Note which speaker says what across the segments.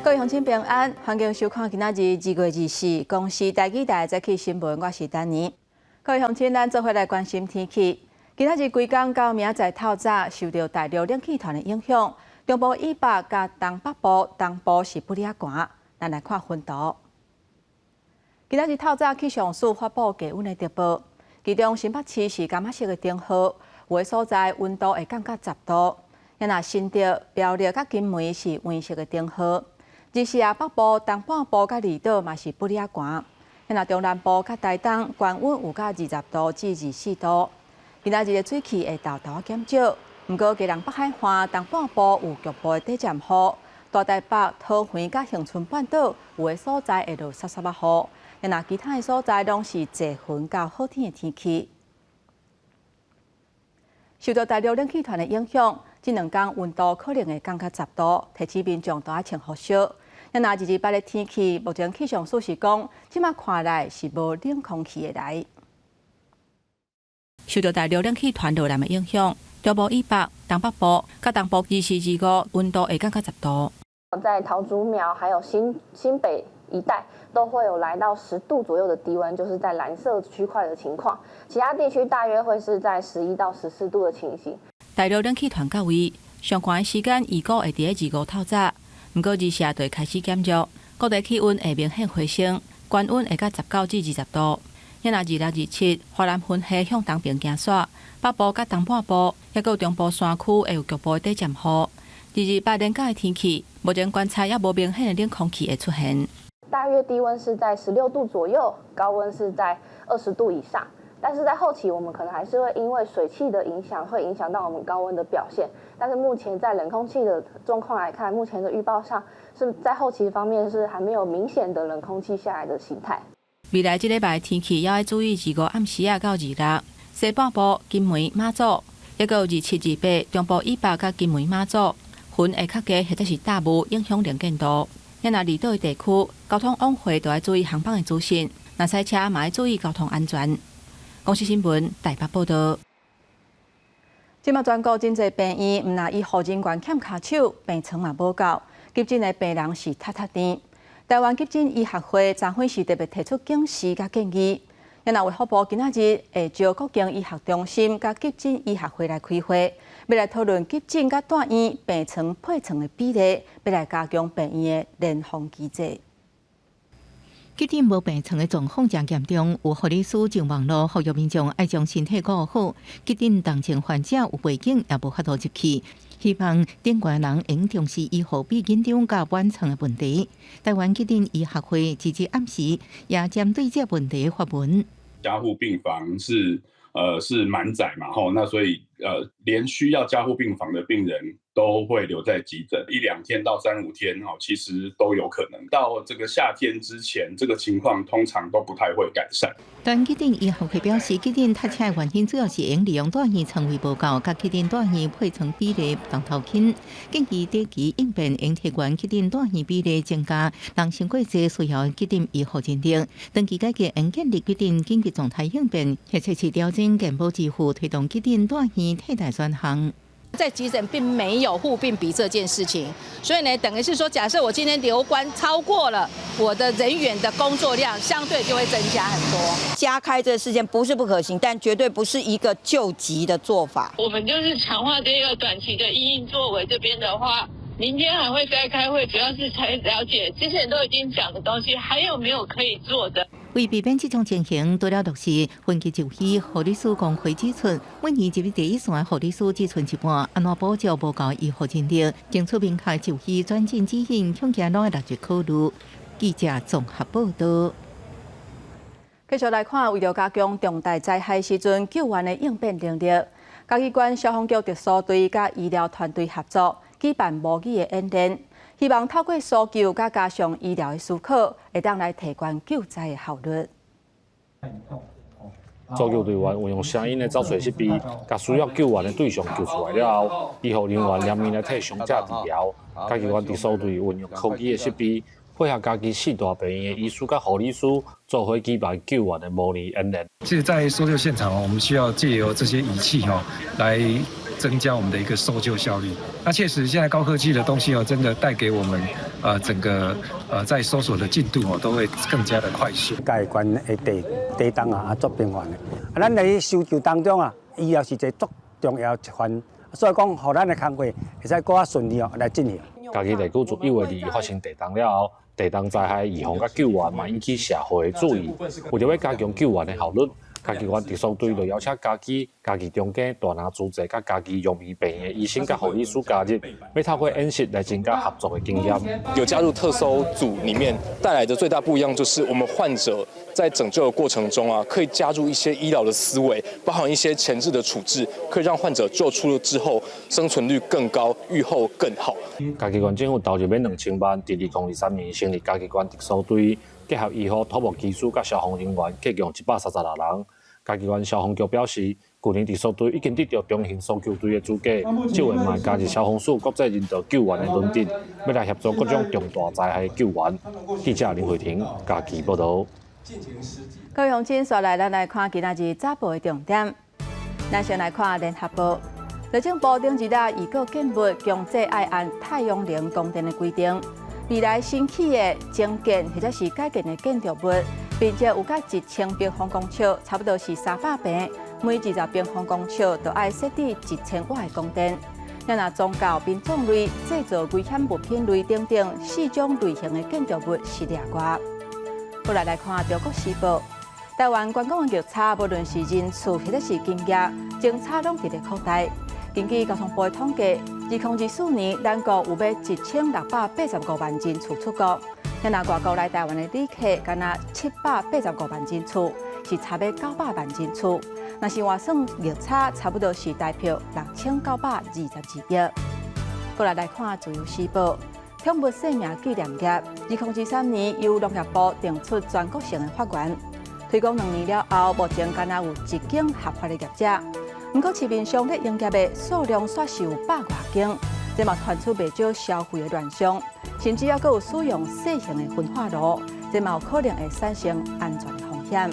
Speaker 1: 各位鄉親平安，歡迎收看今仔日2月24公視台語台早起新聞，我是丹妮。各位鄉親，咱做伙來關心天氣。今仔日規工到明仔載透早，受著大陸冷氣團的影響，中部以北佮東北部、東部是不哩仔寒。咱來看溫度。今仔日透早氣象署發布低溫的特報，其中新北市是柑仔色的燈號，有的所在溫度會降到10度。若新竹、苗栗佮金門是黃色的燈號。24啊，北部、東半部佮離島嘛是不哩仔寒。若中南部佮台東，高溫有到20度至24度。今仔日的水汽會沓沓仔減少，毋過基隆北海岸東半部有局部的短暫雨，大台北、桃園佮恆春半島有的所在會落澀澀仔雨。若其他的所在攏是濟雲到好天的天氣。受著大陸冷氣團的影響，這兩工溫度可能會降到10度，提醒民眾都愛穿厚恤。若228的天氣，目前氣象署是講，這馬看來是無冷空氣會來。受著大陸冷氣團落來的影響，中部以北、東北部、佮東部24、25溫度會降到十度。
Speaker 2: 在桃竹苗還有新北一帶都會有來到10度左右的低溫，就是在藍色區塊的情況。其他地區大約會是在11到14度的情形。
Speaker 1: 大陸冷氣團到位，上寒的時間預估會佇咧25透早，毋過24就會開始減弱，各地氣溫會明顯回升，高溫會到19至20度。若26、27，華南雲系向東邊行徙，北部佮東半部，抑閣有中部山區會有局部的短暫雨。228連假的天氣，目前觀察猶無明顯的冷空氣會出現。
Speaker 2: 大約低溫是在16度左右，高溫是在20度以上。但是在後期，我們可能還是會因為水汽的影響，會影響到我們高溫的表現。但是目前在冷空氣的狀況來看，目前的預報上是在後期方面是還沒有明顯的冷空氣下來的形態。
Speaker 1: 未來這禮拜天氣猶愛注意25暗時仔到26，西半部金門馬祖，抑閣有27、28中部以北佮金門馬祖，雲會較低或者是大霧影響能見度。若離島的地區交通往回都愛注意航班的資訊，若駛車嘛愛注意交通安全。公視新聞台北報道。這馬全國真濟病院，毋但醫護人員欠跤手，病床嘛無夠，急診的病人是塞塞甜。台灣急診醫學會昨昏是特別提出警示佮建議，若衛福部今仔日會召國境醫學中心佮急診醫學會來開會，欲來討論急診佮住院病床配床的比例，欲來加強病院的聯防機制。
Speaker 3: 急診無病床的狀況誠嚴重，有護理師上網路呼籲民眾愛將身體顧好。急診重症患者有背景，也無法度入去。希望頂懸人應重視醫護比緊張佮滿床的問題。台灣急診醫學會這日暗時也針對這個問題發文。
Speaker 4: 加護病房是滿載嘛，吼，那所以連需要加護病房的病人都會留在急診一兩天到三五天，吼，其實都有可能。到這個夏天之前，這個情況通常都不太會改善。
Speaker 3: 但急診醫學會表示，急診塞車的原因主要是𪜶利用住院床位無夠，佮急診住院配床比例當頭輕，建議短期應變應提懸急診住院比例增加，人傷過濟需要急診醫護人力。長期解決應建立急診緊急狀態應變，或者是調整健保支付，推動急診住院替代選項。
Speaker 5: 在急診並沒有護病比這件事情，所以呢，等於是說，假設我今天留觀超過了我的人員的工作量，相對就會增加很多。
Speaker 6: 加開這個事件不是不可行，但絕對不是一個救急的做法。
Speaker 7: 我們就是強化這個短期的因應作為，這邊的話，明天還會再開會，主要是才了解之前都已經講的東西，還有沒有可以做的。
Speaker 3: 為避免這種情形，除了落實分級就醫，護理師工會指出，每年入去第一線護理師只賰一半，按怎補足無夠醫護人力，爭取明確就醫轉診指引，恐驚攏愛納入考慮。記者綜合報道。
Speaker 1: 繼續來看，為著加強重大災害時陣救援的應變能力，嘉義縣消防局特搜隊佮醫療團隊合作，舉辦模擬的演練。希望透過搜救，佮加上醫療的思考，會當來提懸救災的效率。
Speaker 8: 搜救隊員運用聲音的找揣設備，共需要救援的對象救出來了後，醫護人員連面來替傷者治療。嘉義縣特搜隊運用科技的設備，配合嘉義四大病院的醫師佮護理師做伙舉辦救援的模擬演練。
Speaker 9: 其實，在搜救現場哦，我們需要借由這些儀器哦，來增加我們的一個搜救效率。那確實，現在高科技的東西哦，真的帶給我們整個在搜索的進度哦，都會更加的快速。
Speaker 10: 嘉義縣的地動啊，足頻繁的。啊，咱佇搜救當中啊，醫療是一個足重要一環，所以講，予咱的工課會使閣較順利哦來進行。
Speaker 8: 嘉義地區自1月2日發生地動了後，地動災害預防佮救援嘛引起社會的注意。為著欲加強救援的效率，嘉義縣特搜隊就邀請嘉義、嘉義中間、大林慈濟佮嘉義陽明病院的醫生佮護理師加入，欲透過演習來增加合作的經驗。
Speaker 11: 有加入特搜組裡面帶來的最大不一樣，就是我們患者在拯救的過程中啊，可以加入一些醫療的思維，包含一些前置的處置，可以讓患者救出了之後生存率更高，預後更好。
Speaker 8: 嘉義縣政府投入欲2000萬，佇2023年成立嘉義縣特搜隊，結合醫護、土木技師佮消防人員，合共136人。嘉義縣消防局表示，去年特搜隊已經得著中型搜救隊的資格，這回嘛加入消防署國際人道救援的認證，欲來協助各種重大災害救援。記者林慧婷嘉義報導。
Speaker 1: 各位鄉親，紲來咱來看今仔日早報的重點。咱先來看聯合報，內政部頂一日預告建物強制愛按太陽能供電的規定，未來新起的增建或者是改建的建築物，面積有較1000平方公尺，差不多是300坪，每20平方公尺就愛設置1000瓦的供電。若宗教、殯葬類、製造危險物品類等等四種類型的建築物是例外。過來來看《中國時報》，台灣觀光業差，無論是人次或者是金額，增差攏佇咧擴大。根據交通部的統計，2024年咱國有欲1685萬人次出國，若外國來台灣的旅客，干焦785萬人次，是差欲900萬人次。若是換算逆差，差不多是台幣6922億。過來來看《自由時報》。寵物生命紀念業，2023年由農業部定出全國性的法源，推廣2年了後，目前干焦有一間合法的業者。毋過市面上咧營業的數量煞是有百外間，這嘛傳出袂少消費的亂象，甚至猶閣有使用細型的焚化爐，這嘛有可能會產生安全風險。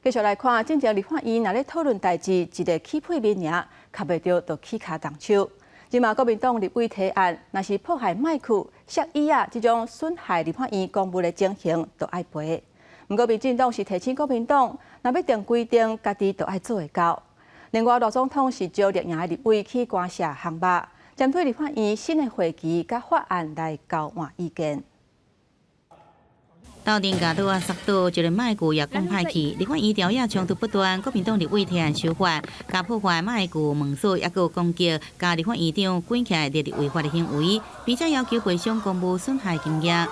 Speaker 1: 繼續來看，進前立法院若咧討論代誌，一个起屁面爾，卡袂著就起跤動手。這馬國民黨立委提案，若是破壞麥克、摔椅仔這種損害立法院公物的情形，都愛賠。毋過民進黨是提醒國民黨，若欲定規定，家己就愛做會到。另外，賴總統是召綠營的立委去官舍烘肉，針對立法院新的會期佮法案來交換意見。
Speaker 3: 鬥陣共桌仔摔倒，就連麥具也講歹去。立法院朝野衝突不斷，國民黨立委提案修法，共破壞麥具、門鎖，抑閣有攻擊，共立法院長關起來列入違法的行為，並且要求賠償公務損害金額。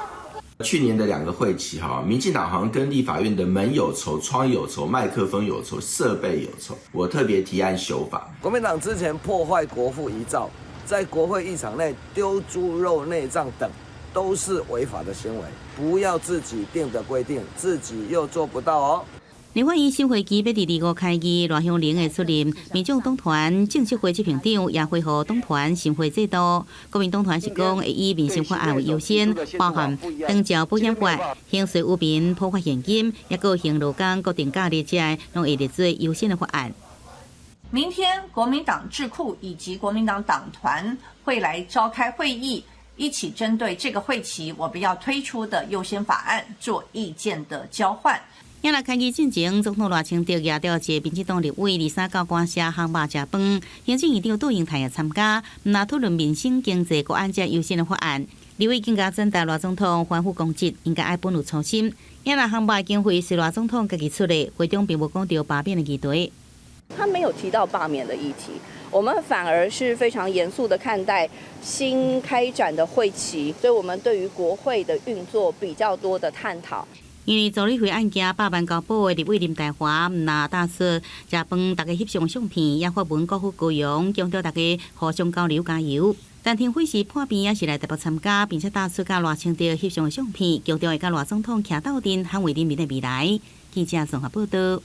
Speaker 12: 去年的兩個會期，哈，民進黨好像跟立法院的門有仇、窗有仇、麥克風有仇、設備有仇。我特別提案修法。
Speaker 13: 國民黨之前破壞國父遺照，在國會議場內丟豬肉內臟等，都是違法的行為，不要自己定的規定，自己又做不到哦。
Speaker 3: 立法院新會期欲佇25開議，賴香伶會出任民眾黨團政策會執行長，也恢復黨團審會制度。國民黨團是講會以民生法案為優先，包含長照保險法、刑事污名普發現金，抑閣有勞工國定假日這个，攏會列做優先的法案。
Speaker 14: 明天國民黨智庫以及國民黨黨團會來召開會議。一起針對這個會期我們要推出的優先法案做意見的交換。
Speaker 3: 也來開議進前，總統賴清德也調一個民進黨立委23到官舍烘肉食飯，行政院長杜英台也參加，毋但討論民生經濟國安這優先的法案。立委更加轉達賴總統反覆攻擊，應該愛本有初心。也來烘肉經費是賴總統家己出的，會中並無講著罷免的議題。
Speaker 15: 他沒有提到罷免的議題，我們反而是非常嚴肅的看待新開展的會期，所以我們對於國會的運作比較多的探討。
Speaker 3: 因為助理費案件百萬交保的立委林岱樺，毋但帶出食飯，大家翕相相片，也發文國父高揚，強調大家互相交流加油。陳亭妃是破病也是來台北參加，並且帶出佮賴清德翕相的相片，強調會佮賴總統徛鬥陣，捍衛人民的未來。記者綜合報道。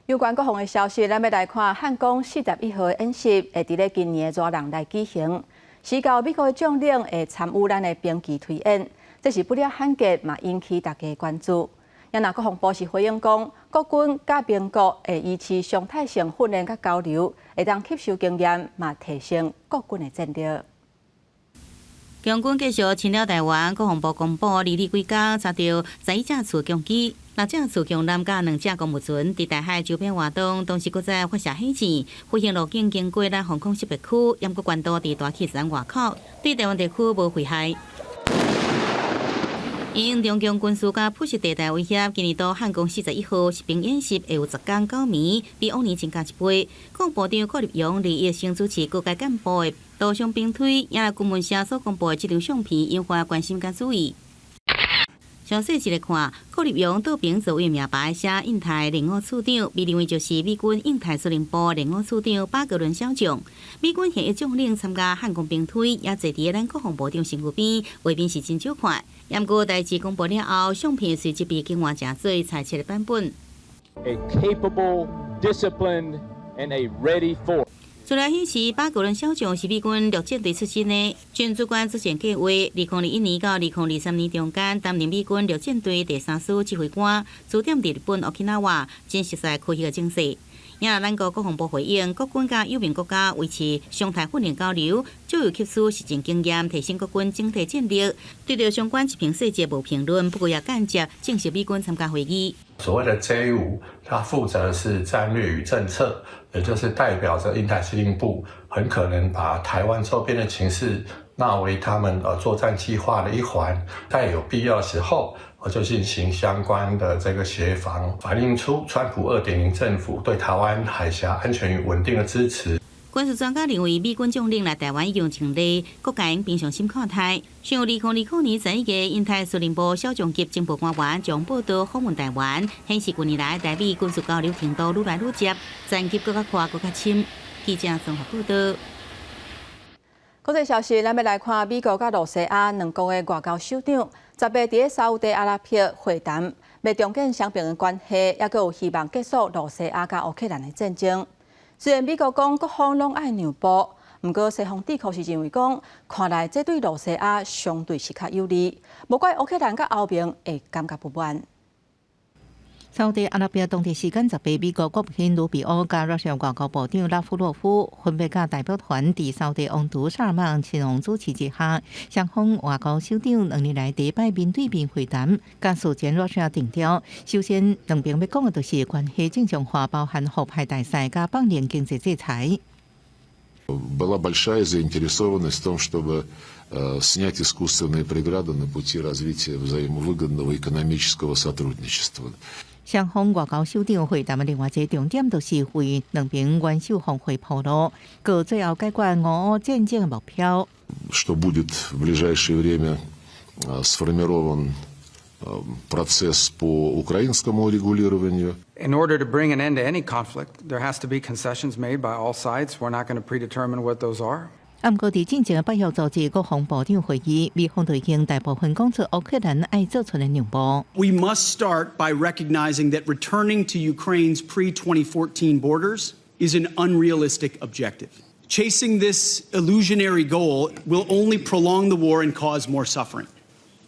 Speaker 1: 有關國防的消息，咱欲來看漢光41號演習，會佇咧今年的熱人來舉行。時到美國的將領會參與咱的兵棋推演，這是不了罕見，嘛引起大家關注。也若國防部是回應講，國軍佮盟國會維持常態性訓練佮交流，會當吸收經驗，嘛提升國軍的戰力。
Speaker 3: 共軍繼續侵擾臺灣，國防部公布，二二規工查著11架次共機、六架次共艦佮兩架公務船，佇台海周邊活動，同時閣再發射火箭，飛行路徑經過咱防空識別區，猶閣關島佇大氣層外口，對臺灣地區無危害。因應中共軍事佮灰色地帶威脅，今年度漢光41號實兵演習會有10工九暝，比往年增加一倍。國防部長顧立雄21先主持高階幹部的圖像兵推，也軍聞社所公布的這張相片引發關心佮注意。詳細一來看，顧立雄倒爿座位名牌寫印太聯伍處長，被認為就是美軍印太司令部聯伍處長巴格倫小將。美軍現役將領參加漢光兵推，也坐佇咱國防部長身軀邊，畫面是真少看。毋過代誌公布了後，相片隨即被更換成做猜測的版本。
Speaker 16: A capable, disciplined, and a ready force.
Speaker 3: 資料顯示，巴格倫小將是美軍陸戰隊出身的軍主管作戰計劃，2021年到2023年中間擔任美軍陸戰隊第三師指揮官，駐點佇日本沖繩，真熟悉區域的情勢。也咱國國防部回應，國軍佮友盟國家維持常態訓練交流，藉由吸取實戰經驗，提升國軍整體戰力。對著相關執行細節無評論，不過也間接證實美軍參加會議。
Speaker 17: 所謂的 J5，它負責的是戰略與政策，也就是代表着印太司令部很可能把台灣周邊的情勢納為他們作戰計劃的一環，在有必要時候，我就進行相關的這個協防，反映出川普2.0政府對台灣海峽安全與穩定的支持。
Speaker 3: 軍事專家認為，美軍將領來臺灣已經成例，各界應平常心看待。像2020年11月，印太司令部小將級情報官員將報道訪問臺灣，顯示近年來台美軍事交流程度愈來愈接，層級閣較寬、閣較深。記者綜合報道。
Speaker 1: 國際消息，咱欲來看美國佮露西亞兩國的外交首長，18佇咧沙烏地阿拉伯會談，欲重建雙邊的關係，猶閣有希望結束露西亞佮烏克蘭的戰爭。雖然美國講各方攏愛讓步，毋過西方智庫是認為講，看來這對露西亞相對是較有利，無怪烏克蘭佮歐盟會感覺不滿。
Speaker 3: 沙烏地阿拉伯當地時間18，美國國務卿魯比歐佮露西亞外交部長拉夫洛夫分別佮代表團佇沙烏地王儲薩爾曼親王主持之下，雙方外交首長2年來第一擺面對面會談，佮事前露西亞定調。首先，兩邊欲講的就是關係正常化，包含復派大使佮放寬經濟制裁。
Speaker 18: Была большая заинтересованность в том, чтобы снять искусственные преграды на пути развития взаимовыгодного экономического сотрудничества.
Speaker 3: 雙方外交首長會談的另外一個重點，就是為兩邊元首峰會鋪路，閣最後解決俄烏戰爭的目標。
Speaker 18: Что будет в ближайшее время сформирован процесс по украинскому урегулированию.
Speaker 19: In order to bring an end to any conflict, there has to be concessions made by all sides. We're not going to predetermine what those are.
Speaker 3: 毋過，佇進前的北約組織國防部長會議，美方就已經大部分講出烏克蘭愛做出的讓步。
Speaker 20: We must start by recognizing that returning to Ukraine's pre-2014 borders is an unrealistic objective. Chasing this illusionary goal will only prolong the war and cause more suffering.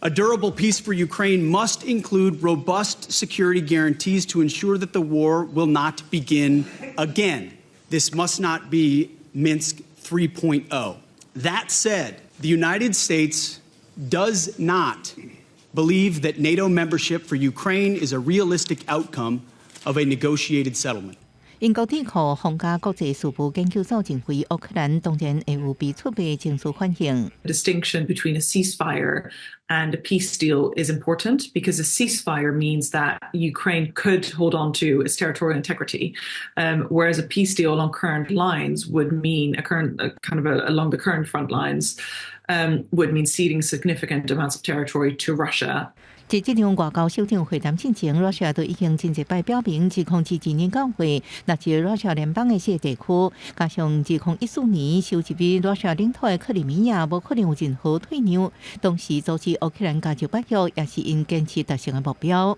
Speaker 20: A durable peace for Ukraine must include robust security guarantees to ensure that the war will not begin again. This must not be Minsk 3.0. That said, the United States does not believe that NATO membership for Ukraine is a realistic outcome of a negotiated settlement.
Speaker 3: 英國智庫皇家國際事務研究所認為，烏克蘭當然會有被出賣情緒反應。
Speaker 21: Distinction between a ceasefire and a peace deal is important because a ceasefire means that Ukraine could hold on to its territorial integrity, whereas a peace deal along current lines would mean a current a kind of a, along the current front lines would mean ceding significant amounts of territory to Russia.
Speaker 3: 佇這場外交首長會談進前，露西亞都已經真濟擺表明，2022年9月納入露西亞聯邦的四個地區，加上2014年收入於露西亞領土的克里米亞，無可能有任何退讓。同時，阻止烏克蘭加入北約，也是𪜶堅持達成的目標。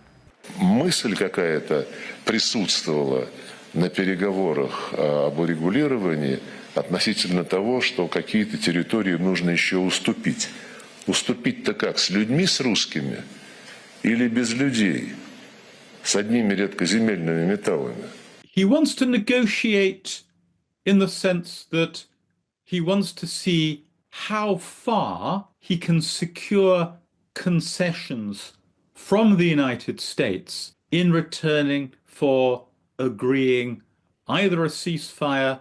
Speaker 18: Мысль какая-то присутствовала на переговорах об урегулировании. Относительно того, что какие-то территории нужно еще уступить. Уступить-то как? С людьми, с русскими? Или без людей? С одними редкоземельными металлами?
Speaker 2: He wants to negotiate in the sense that he wants to see how far he can secure concessions from the United States in returning for agreeing either a ceasefire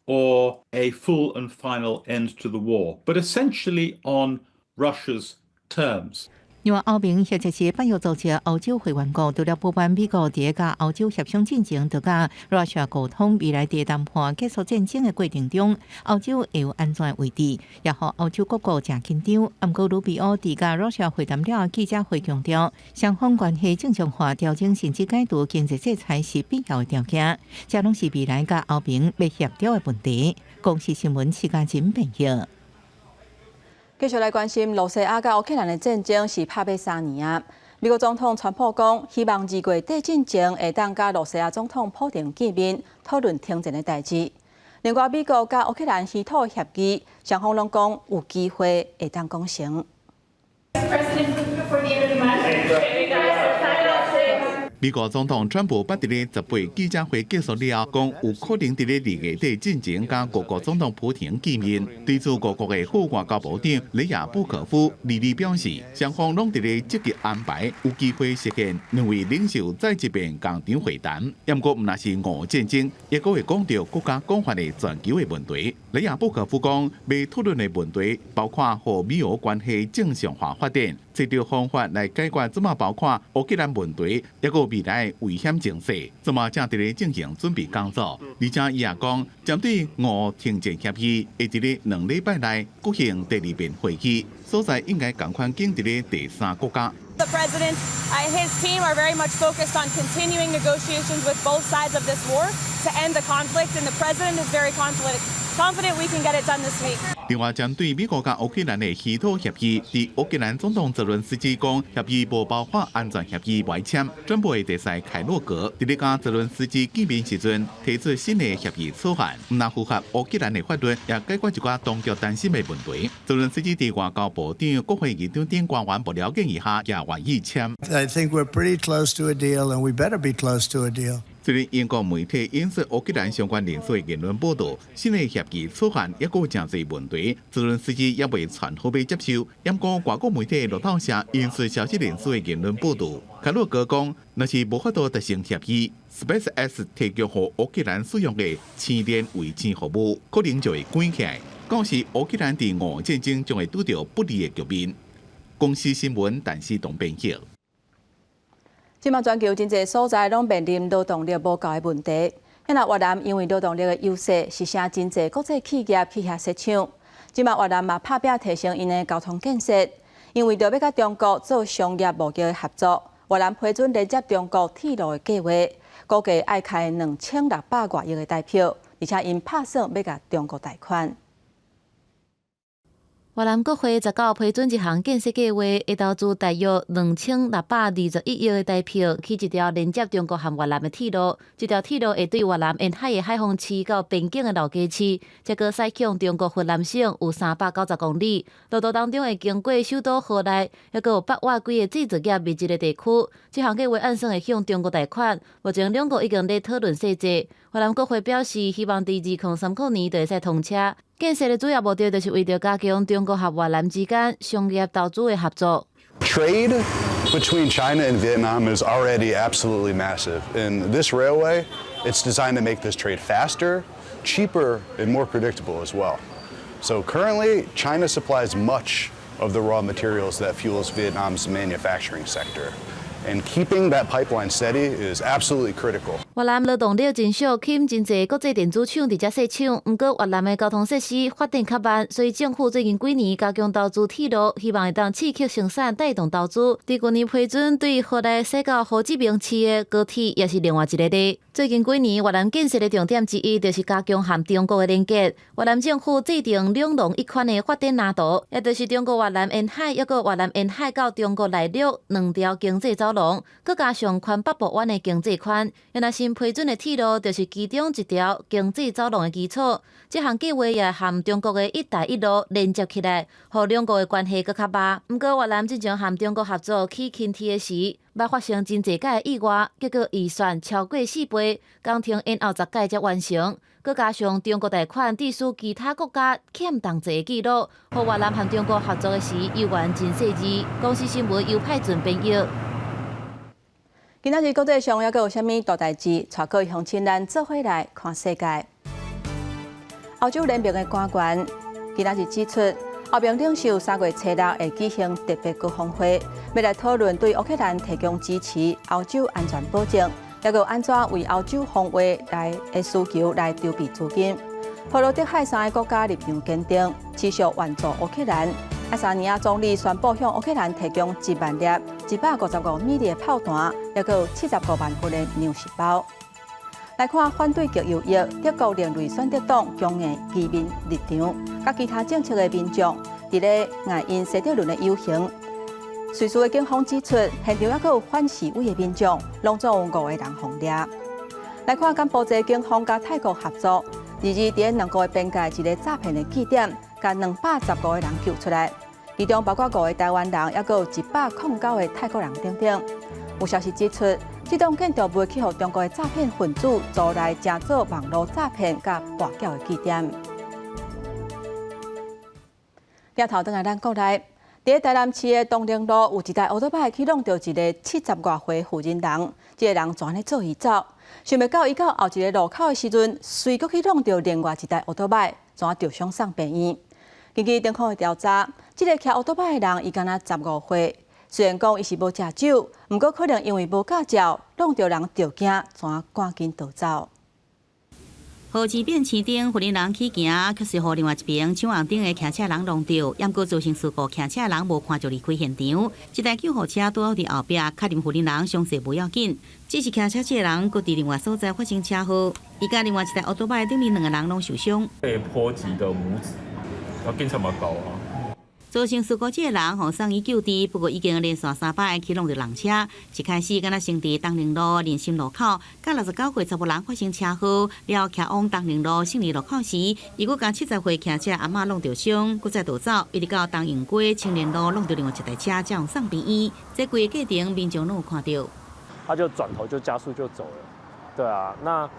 Speaker 2: or a full and final end to the war, but essentially on Russia's terms.
Speaker 3: 另外，歐盟或者是北約組織歐洲會員國，除了不滿美國佇共歐洲協商進前，就佮俄羅斯溝通，未來佇談判結束戰爭的過程中，歐洲會有安怎的位置，也予歐洲各國誠緊張。毋過魯比奧佇佮俄羅斯會談了後，記者會強調，雙方關係正常化、調整甚至解除經濟制裁是必要的條件，這攏是未來佮歐盟欲協調的問題。公視新聞徐家珍編譯。
Speaker 1: 繼續來關心羅西亞佮烏克蘭的戰爭是拍欲3年啊！美國總統川普講，希望2月底進前會當佮羅西亞總統普丁見面，討論停戰的代誌。另外，美國佮烏克蘭稀土協議，雙方攏講有機會會當講成。
Speaker 22: Before the end of the month.
Speaker 23: 美國總統川普捌佇咧18記者會結束了後，講有可能佇咧2月底進前佮俄國總統普廷見面。對此，俄國的副外交部長雷亞布科夫二二表示，雙方攏佇咧積極安排，有機會實現兩位領袖再一遍仝場會談。毋過，毋但是俄戰爭，抑閣會講著閣較廣泛的全球的問題。雷亞布科夫講，欲討論的問題包括予美俄關係正常化發展，揣著方法來解決，這馬包括烏克蘭問題，抑閣未來危險情勢，這馬正佇咧進行準備工作。而且伊也講，針對俄停戰協議，會佇咧2禮拜內舉行第二遍會議，所在應該仝款揀佇咧第三國家。
Speaker 22: The president and his team are very much focused on continuing negotiations with both sides of this war to end the conflict, and the president is very confident we can get it done this week.
Speaker 23: 另外，針對美國佮烏克蘭的稀土協議，佇烏克蘭總統澤倫斯基講，協議無包括安全協議袂簽。川普的特使凱洛格佇咧佮澤倫斯基見面時陣，提出新的協議草案，毋但符合烏克蘭的法律，也解決一寡當局擔心的問題。澤倫斯基佇外交部長、國會議長等官員無條件下，也願意簽。
Speaker 24: I think we're pretty close to a deal, and we better be close to a deal.
Speaker 23: 雖然英國媒體引述烏克蘭相關人士的言論報導，新的協議草案抑閣有誠濟問題，澤倫斯基猶未傳好欲接受。毋過外國媒體路透社引述消息人士的言論報導，凱洛格講，若是無法度達成協議，SpaceX 提供予烏克蘭使用的星鏈衛星服務，可能就會關起來。到時烏克蘭佇俄戰爭將會拄著不利的局面。公視新聞，陳思東編譯。
Speaker 1: 這馬全球真濟所在攏面臨勞動力無夠的問題。若越南因為勞動力的優勢，是吸引真濟國際企業去遐設廠。這馬越南嘛拍拚提升𪜶的交通建設，因為著欲佮中國做商業貿易的合作，越南批准連接中國鐵路的計劃，估計愛開2600外億的台票，而且𪜶拍算欲共中國貸款。
Speaker 25: 越南國會19批准一項建設計劃，會投資大約2621億的台票，起一條連接中國和越南的鐵路。這條鐵路會對越南沿海的海防市到邊境的老街市，這個駛向中國雲南省有390公里。路途當中會經過首都河內，抑閣有北越幾個製造業密集的地區。這項計劃按算會向中國貸款，目前兩國已經咧討論細節。越南國會表示，希望佇2030年就會使通車。建設的主要目的就是為著加強中國和越南之間商業投資的合作。
Speaker 26: Trade between China and Vietnam is already absolutely massive. And this railway, it's designed to make this trade faster, cheaper, and more predictable as well. So currently, China supplies much of the raw materials that fuels Vietnam's manufacturing sector. And keeping that pipeline steady is absolutely critical.
Speaker 25: 越南勞動力真俗，吸引真濟國際電子廠佇遮設廠。毋過越南的交通設施發展較慢，所以政府最近幾年加強投資鐵路，希望會當刺激生產，帶動投資。佇舊年批准對河內駛到胡志明市的高鐵，也是另外一個例。最近幾年，越南建設的重點之一，就是加強和中國的連結。越南政府制定兩廊一圈的發展藍圖，也就是中國越南沿海，抑閣越南沿海到中國內陸兩條經濟走廊，閣加上寬北部灣的經濟圈。若是新批准的鐵路就是其中一條經濟走廊的基礎。這項計劃也和中國的「一帶一路」連接起來，予兩國的關係閣較密。毋過越南之前和中國合作起輕鐵的時，捌發生真濟擺的意外，結果預算超過4倍，工程延後10屆才完成。閣加上中國貸款致使其他國家欠同齊的記錄，予越南和中國合作的時猶原真細緻。公視新聞由派准編譯。
Speaker 1: 今仔日國際上猶閣有啥物大代誌？帶各位鄉親咱做伙來看世界。歐洲聯盟的官員今仔日指出，歐盟領袖3月初6會舉行特別高峰會，欲來討論對烏克蘭提供支持、歐洲安全保證，猶閣按怎為歐洲防衛來的需求來籌備資金。波羅的海三个國家立場堅定，持續援助烏克蘭。愛沙尼亞總理宣布向烏克蘭提供1萬粒155米的炮彈，猶閣有75萬份的糧食包。來看反對極右翼德國另類選擇黨強硬移民立場，佮其他政策的民眾，佇咧愛因西德倫的遊行。瑞士的警方指出，現場猶閣有反示威的民眾，攏總有五個人予掠。來看柬埔寨警方佮泰國合作，22日佇兩國的邊界一个詐騙的據點，共215個人救出來，其中包括五个台灣人，猶閣有109個泰國人等等。有消息指出，這棟建築物去予中國的詐騙分子租來成做網路詐騙佮跋筊的據點。鏡頭轉來咱國內，佇台南市的東寧路有一台歐多擺去挵著一个70外歲婦人人，這个人怎按呢做伊走，想袂到伊到後一个路口的時陣，隨閣去挵著另外一台歐多擺，怎著傷送病院。根據警方的調查，這个騎歐多擺的人伊敢若15歲，雖然講伊是無食酒，毋過可能因為無駕照，挵著人著驚，怎趕緊逃走。
Speaker 4: 河之變市頂，婦人人去行，卻是予另外一爿搶紅燈的騎車人挵著，毋過造成事故，騎車人無看就離開現場。這台救護車拄好佇後壁，確認婦人人傷勢無要緊，只是騎車這个人閣佇另外所在發生車禍，伊佮另外一台歐多擺頂面兩個人攏受傷。
Speaker 5: 被波及的拇指，啊，警察嘛到啊。
Speaker 4: 造成事故這个人予送醫救治，不過已經連續三擺去挵著人車。一開始敢若先佇東寧路仁心路口，佮69歲查埔人發生車禍，了後騎往東寧路勝利路口時，伊閣共70歲騎車阿嬤挵著傷，閣再逃走，一直到東榮街青年路挵著另外一台車，才予送病院。這規個過程民眾攏有看著。
Speaker 6: 他就轉頭就加速就走了，對啊，那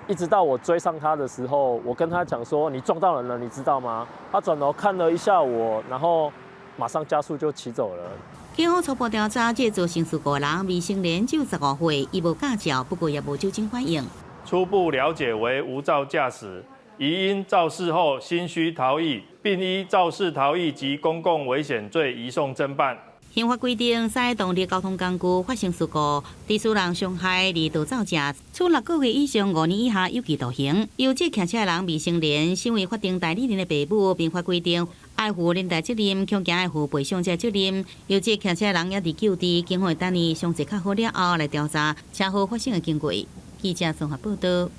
Speaker 6: 一直到我追上他的時候，我跟他講說：你撞到人了，你知道嗎？他轉頭看了一下我，然後馬上加速就騎走了。
Speaker 4: 警方初步調查，這造成事故人未成年，只有15歲，伊無駕照，不過也無酒精反應。
Speaker 7: 初步了解為無照駕駛，疑因肇事後心虛逃逸，並依肇事逃逸及公共危險罪移送偵辦。
Speaker 4: 刑法規定，駛動力交通工具發生事故，致使人傷害而逃走者，處6個月以上5年以下有期徒刑。由這騎車人未成年，身為法定代理人的爸母，民法規定愛負連帶責任，恐驚愛負賠償這責任。由這騎車人也佇救治，警方會等伊傷勢較好了後來調查車禍發生的經過。記者綜合報道。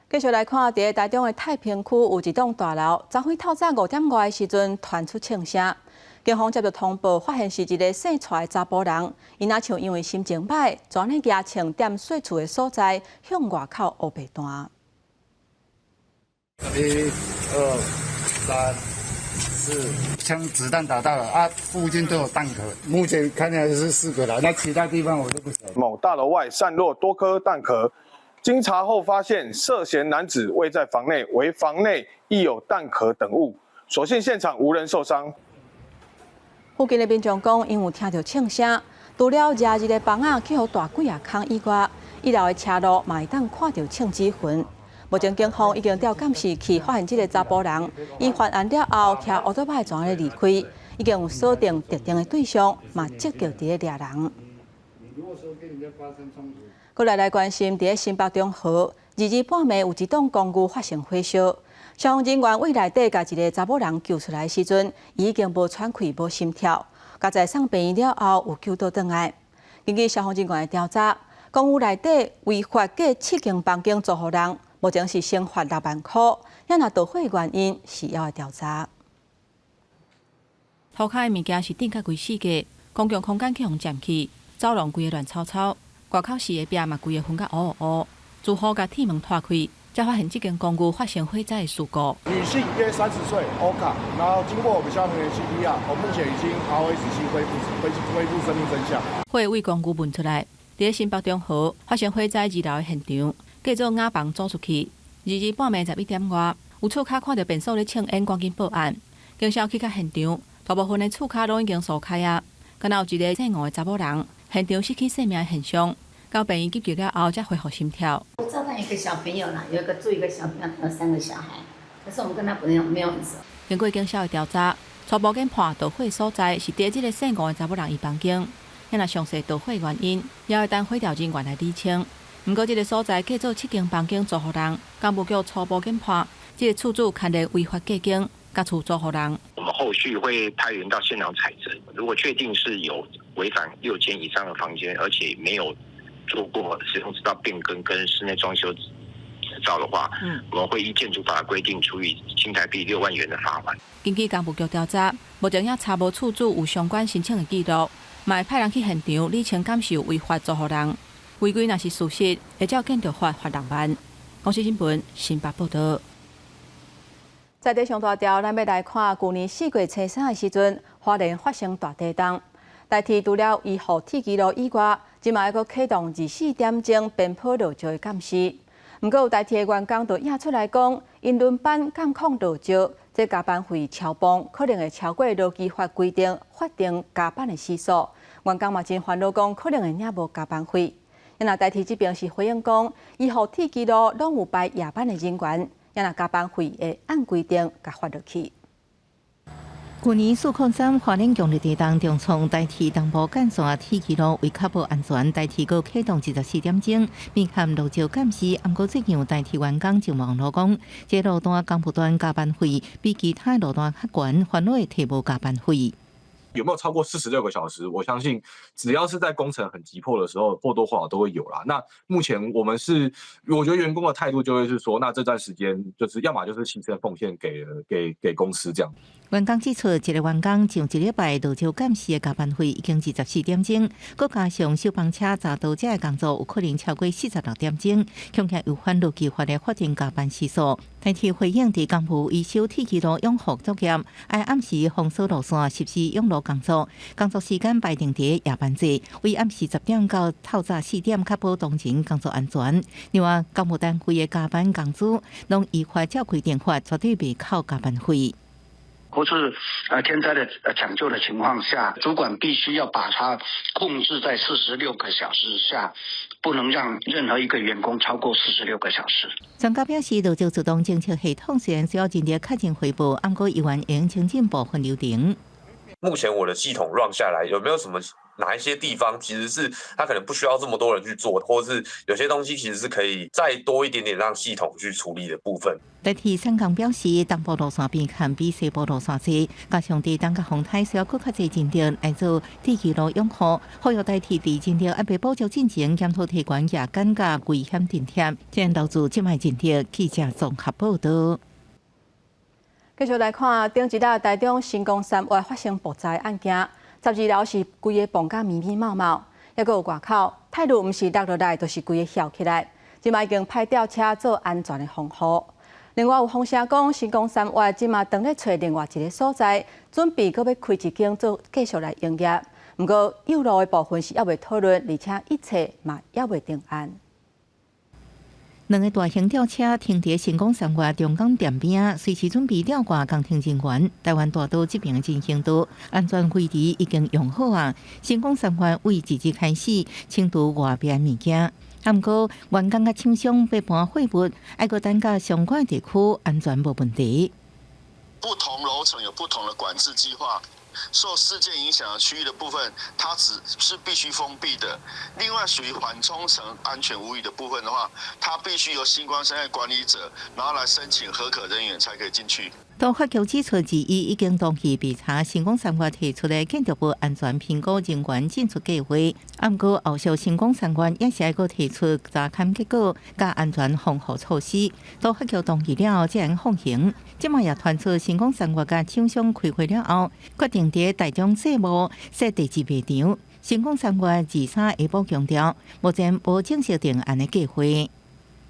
Speaker 1: 繼續來看，佇台中的太平區有一棟大樓，昨昏透早5點外的時陣傳出槍聲。警方接著通報，發現是一个姓蔡的查埔人，伊若像因為心情䆀，就按呢舉槍踮細厝的所在向外口烏白彈。
Speaker 9: 一、二、三、四，槍子彈打到了啊！附近都有彈殼，目前看起來是四個啦，那其他地方我都不曉得。
Speaker 10: 某大樓外散落多顆彈殼，經查後發現涉嫌男子未在房內，惟房內亦有彈殼等物，所幸現場無人受傷。
Speaker 1: 附近的民眾講，𪜶有聽著槍聲，除了遮日的枋仔去予彈幾仔孔以外，一樓的車路嘛會當看著槍支痕。目前警方已經調監視器，發現這个查埔人，伊犯案了後，騎歐多擺怎按呢離開，已經有鎖定特定的對象，嘛積極佇咧掠人。閣來來關心，佇咧新北中和，22日半暝有一棟公寓發生火燒，消防人員對內底共一个查某人救出來的時陣，伊已經無喘氣、無心跳，佳哉送病院了後有救倒轉來。根據消防人員的調查，公寓內底違法蓋七間房間租予人，目前是先罰6萬箍。猶若導火原因是猶會調查。塗跤的物件是頂甲規四界，公共空間去予佔去，走廊規个亂糟糟。外口四个壁嘛規个熏甲烏烏，住戶共鐵門拖開，才發現這間公寓發生火災的事故。
Speaker 8: 女性約30歲，歐卡，然後經過我們消防員 CPR，我目前已經 ROSC 恢復恢復生命徵象。
Speaker 1: 火對公寓噴出來，佇新北中和發生火災二樓的現場，改做瓦房租出去。2日半暝11點外，有厝跤看著便所咧衝煙，趕緊報案。警消去到現場，大部分的厝跤攏已經疏開啊，敢若有一个姓吳的查某人，現場失去生命的現象，到病院急救了後才恢復心跳。
Speaker 11: 我照看一個小朋友啦，有一個住一個小朋友，還有三個小孩，可是我們跟他沒有很熟。
Speaker 1: 經過警消的調查，初步研判導火所在是佇這个姓吳的查某人伊房間。若詳細導火原因，也會等火調人員來釐清。毋過這个所在改做七間房間租予人，工務局初步研判，這个厝主牽連違法加間，共厝租予人。
Speaker 12: 我們後續會派員到現場採證，如果確定是有違反6間以上的房間，而且沒有做過使用執照變更跟室內裝修執照的話，我們會依建築法規定處以新台幣6萬元的罰款。
Speaker 1: 根據工務局調查，目前也查無厝主有相關申請的記錄，嘛會派人去現場理清敢是有違法租予人，違規若是事實，會照建築法罰6萬。公視新聞新北報道。在這上大條，咱欲來看舊年4月初三的時陣，花蓮發生大地動。台鐵除了維護鐵支路以外，這馬閣啟動24點鐘邊坡落石的監視。毋過有台鐵的員工就掖出來講，𪜶輪班監控落石，這加班費超磅，可能會超過勞基法規定法定加班的時數。員工嘛真煩惱，講可能會領無加班費。若台鐵這邊是回應講，維護鐵支路攏有排夜班的人員。若加班費會按規定共發落去。
Speaker 3: 舊年403花蓮強烈地動，重創台鐵東部幹線鐵支路，為確保安全，台鐵閣啟動24點鐘面含落石監視。毋過最近有台鐵員工上網路講，這路段工務段加班費比其他路段較懸，煩惱會提無加班費。
Speaker 13: 有沒有超過46個小時？我相信只要是在工程很急迫的時候，或多或少都會有啦。那目前我們是，我覺得員工的態度就會是說，那這段時間就是要麼就是犧牲奉獻給給給公司這樣。
Speaker 3: 員工指出，一个員工上一禮拜落石監視的加班費已經24點鐘，閣加上消防車閘道這的工作，有可能超過46點鐘，恐驚違反勞基法的法定加班時數。台鐵回應，佇工務維修鐵支路養護作業，愛按時封鎖路線，實施養路工作，工作時間排定佇夜班制，為暗時10點到透早4點，確保當前工作安全。另外，工務單位的加班工資，攏依法照規定發，絕對袂扣加班費。
Speaker 14: 或是天災的搶救的情況下，主管必須要把它控制在四十六個小時下，不能讓任何一個員工超過四十六個小時。
Speaker 3: 專家表示，落石自動偵測系統雖然需要人力確認回報，毋過猶原會精進部分流程。
Speaker 15: 目前我的系統 run 下來，有沒有什麼哪一些地方其實是他可能不需要這麼多人去做，或是有些東西其實是可以再多一點點讓系統去處理的部分。
Speaker 3: 台鐵產工表示，東部路線邊看比西部路線濟，加上地動佮風颱需要閣較濟人力來做鐵支路養護，呼籲台鐵佇人力猶未補足進前，檢討提懸夜間佮危險津貼，這投資這擺人力。記者綜合報道。
Speaker 1: 繼續來看，頂一日台中新光三越發生爆災案件，12樓是規个磅甲密密麻麻，猶閣有外口，鐵路毋是落落來，就是規个翹起來。這馬已經派吊車做安全的防護。另外有風聲講，新光三越這馬當咧揣另外一个所在，準備閣欲開一間做繼續來營業。毋過幼路的部分是猶未討論，而且一切嘛猶未定案。
Speaker 3: 兩个大型吊車停佇新光三越中港店邊，隨時準備吊掛工程人員。台灣大道這邊的人行道安全圍籬已經用好啊！新光三越為2日開始清除外邊物件，毋過員工佮廠商欲搬貨物，愛閣等到相關地區安全無問題。
Speaker 27: 不同樓層有不同的管制計劃。受事件影響的區域的部分，它只是必須封閉的。另外，屬於緩衝層安全無虞的部分的話，它必須由新光三越管理者，然後來申請核可人員才可以進去。
Speaker 3: 都發局指出，自伊已經同意備查新光三越提出的建築物安全評估人員進出計劃，毋過後續新光三越也是愛閣提出查勘結果佮安全防護措施。都發局同意了後，才會放行。這馬也傳出新光三越佮廠商開會了後，決定佇台中世貿設第二賣場。新光三越23下晡強調，目前無正式定案的計劃。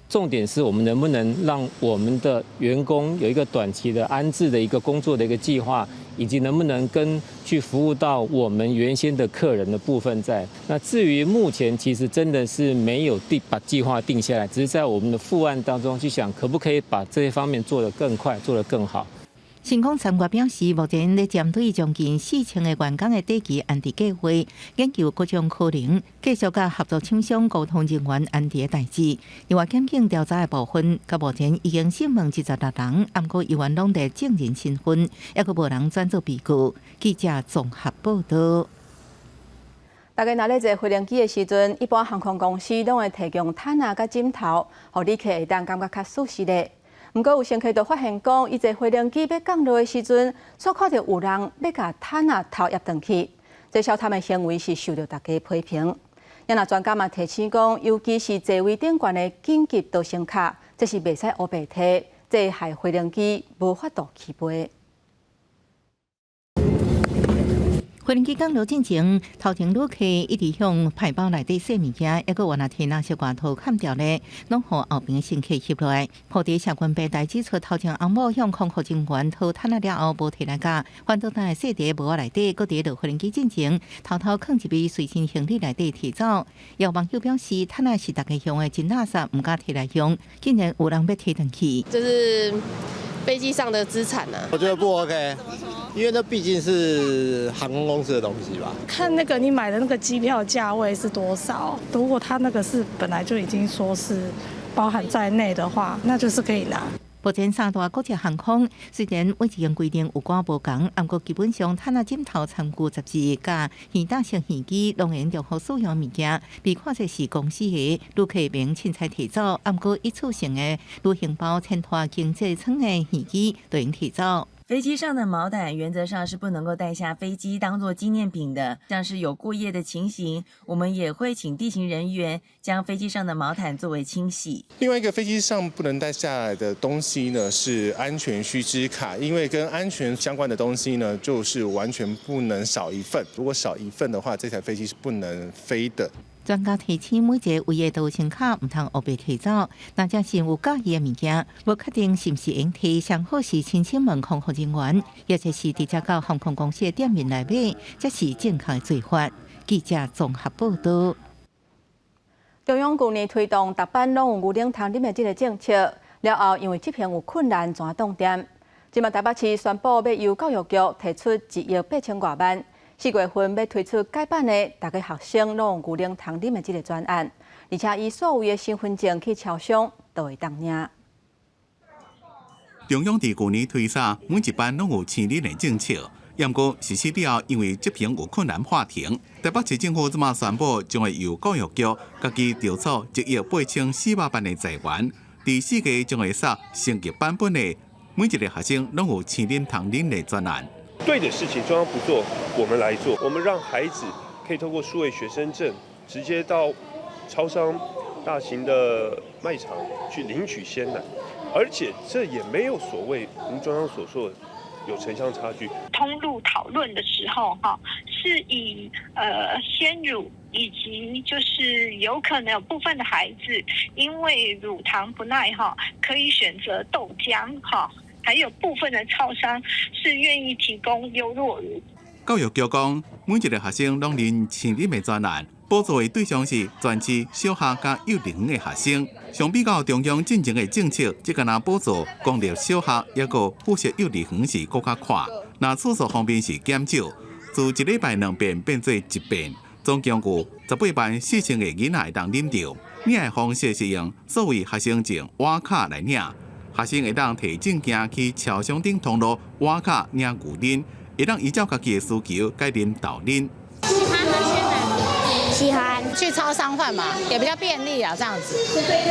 Speaker 2: 重點是我們能不能讓我們的員工有一個短期的安置的一個工作的一個計劃，以及能不能跟去服務到我們原先的客人的部分在。那至於目前其實真的是沒有定把計劃定下來，只是在我們的副案當中去想，可不可以把這些方面做得更快，做得更好。
Speaker 3: 新光三越表示，目前咧針對將近4000个員工的短期安置計劃，研究各種可能，繼續佮合作廠商溝通人員安置的代誌。另外，檢警調查的部分，到目前已經審問26人，毋過猶原攏佇證人身份，猶閣無人轉做被告。記者綜合報道。
Speaker 1: 大家若咧坐飛行機的時陣，一般航空公司攏會提供毯仔佮枕頭，予旅客會當感覺較舒適咧。毋過有乘客就發現講，伊坐飛行機欲降落的時陣，煞看著有人欲共毯仔偷挹轉去，這小貪的行為是受著大家批評。也若專家嘛提醒講，尤其是座位頂懸的緊急逃生卡，這是袂使烏白提，這會害飛行機無法度起飛。
Speaker 3: 飛行機降落進前，頭前旅客一直向排包內底洗物件，猶閣原來提垃圾外套崁掉咧，攏予後邊的乘客翕落來。莆田社群平台指出，頭前翁某向空服人員討毯仔了後，無提來共，反倒轉來踅佇帽仔內底，閣佇落飛行機進前，偷偷囥入去隨身行李內底提走。有網友表示，毯仔是大家用的，真垃圾，毋敢提來用，竟然有人欲提轉去。
Speaker 16: 這是飛機上的資產啊。
Speaker 17: 我覺得不 OK，因為那畢竟是航空公司的東西吧。
Speaker 18: 看那個你買的那個機票價位是多少？如果他那個是本來就已經說是包含在內的話，那就是可以拿。
Speaker 3: 目前三大國際航空雖然每一間規定有寡無仝，毋過基本上毯仔枕頭、餐具、雜誌、佮耳搭式耳機，攏會重複使用物件，被看作是公司的旅客免凊彩提走。毋過一次性的旅行包、前拖經濟艙的耳機都用提走。
Speaker 19: 飛機上的毛毯原則上是不能夠帶下飛機當做紀念品的，像是有過夜的情形，我們也會請地勤人員將飛機上的毛毯作為清洗。
Speaker 20: 另外一個飛機上不能帶下來的東西呢，是安全須知卡，因為跟安全相關的東西呢，就是完全不能少一份。如果少一份的話，這台飛機是不能飛的。
Speaker 3: 專家提醒，每一個位的逃生卡毋通烏白提走。若真是有佮意的物件，無確定是毋是會提，上好是親身問空服人員，或者是直接到航空公司的店面來買，才是正確的做法。記者綜合報道。
Speaker 1: 中央舊年推動逐班攏有牛奶通啉的這個政策，了後因為執行有困難，轉凍定。這馬台北市宣布欲由教育局提出1億8千外萬。4月份欲推出改版的，逐个學生攏有牛奶通啉的這个專案，而且以所有的身份證去超商都會當領。
Speaker 23: 中央佇舊年推捒每一班攏有鮮奶的政策，毋過實施了後，因為執行有困難喊停。台北市政府這馬宣布，將會由教育局家己籌措1億8400萬的財源，佇4月將會殺升級版本的每一个學生攏有鮮奶通啉的專案。
Speaker 21: 對的事情中央不做，我們來做。我們讓孩子可以透過數位學生證，直接到超商、大型的賣場去領取鮮奶，而且這也沒有所謂如中央所說的有城鄉差距。
Speaker 28: 通路討論的時候，哈，是以鮮乳以及就是有可能有部分的孩子因為乳糖不耐，哈，可以選擇豆漿，哈。還有部分的超商是願意提供優酪乳。
Speaker 23: 教育局講，每一个學生攏啉鮮奶的專案，補助的對象是全市小學佮幼稚園的學生。相比較中央進前的政策，這敢若補助公立小學抑閣附設幼稚園是閣較闊。若廁所方面是減少，自一禮拜兩遍變做一遍，總共有18萬4千个囡仔會當啉著。領的方式是用數位學生證挖卡來領。學生會當提證件去超商頂通路挖卡領牛奶，會當依照家己的需求改啉豆奶。
Speaker 29: 喜歡喝鮮奶。
Speaker 4: 喜歡。去超商換嘛，也比較便利啊，這樣子。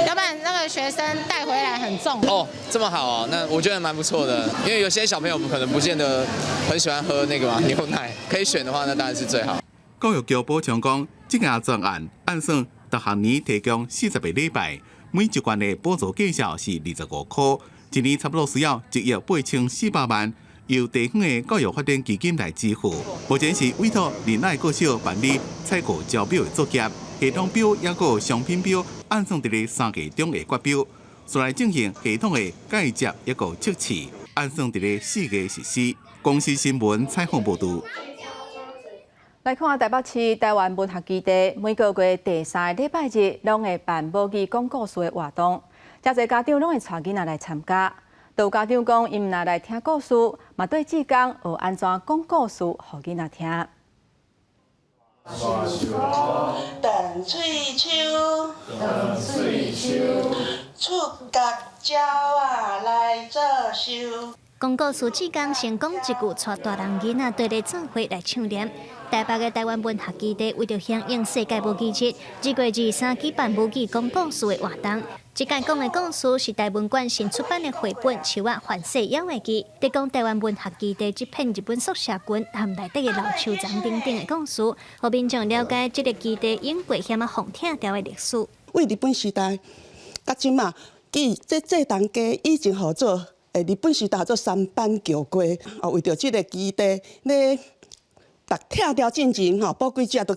Speaker 4: 要不然那個學生帶回來很重。
Speaker 5: 哦，這麼好哦，那我覺得蠻不錯的，因為有些小朋友可能不見得很喜歡喝那個嘛牛奶，可以選的話，那當然是最好。
Speaker 23: 教育局補充講，這個專案按算逐學年提供40個禮拜，每一罐的補助價數是25箍，一年差不多需要1億8400萬，由地方的教育發展基金來支付。目前是委託仁愛國小辦理採購招標的作業，系統標抑閣商品標按算佇咧3月中會決標，紲來進行系統的介接抑閣測試，按算佇咧4月實施。公視新聞採訪報導。
Speaker 1: 來看台北市台灣文學基地，每個月第三個禮拜日攏會辦母語講故事的活動，誠濟家長攏會帶囡仔來參加。都有家長講，𪜶毋但來聽故事，嘛對志工學按怎講故事予囡仔聽。
Speaker 6: 斷喙鬚，斷喙鬚，出角鳥仔來做岫。
Speaker 7: 講故事志工先講一句，帶大人囡仔對咧做伙來唱念。台北的台灣文學基地為著響應世界母語日，2月23舉辦母語講故事的活動。這屆講的故事是台文館新出版的繪本《樹仔環世妖的記》，佇講台灣文學基地這片日本宿舍群和內底的老樹叢等等的故事，予民眾了解這个基地湧過遐麼予拆掉的歷史。
Speaker 6: 為日本時代，到這馬，記這浙東街以前號做，日本時代號做三板橋街，哦，為著這个基地咧，逐拆掉進前吼，寶貴者都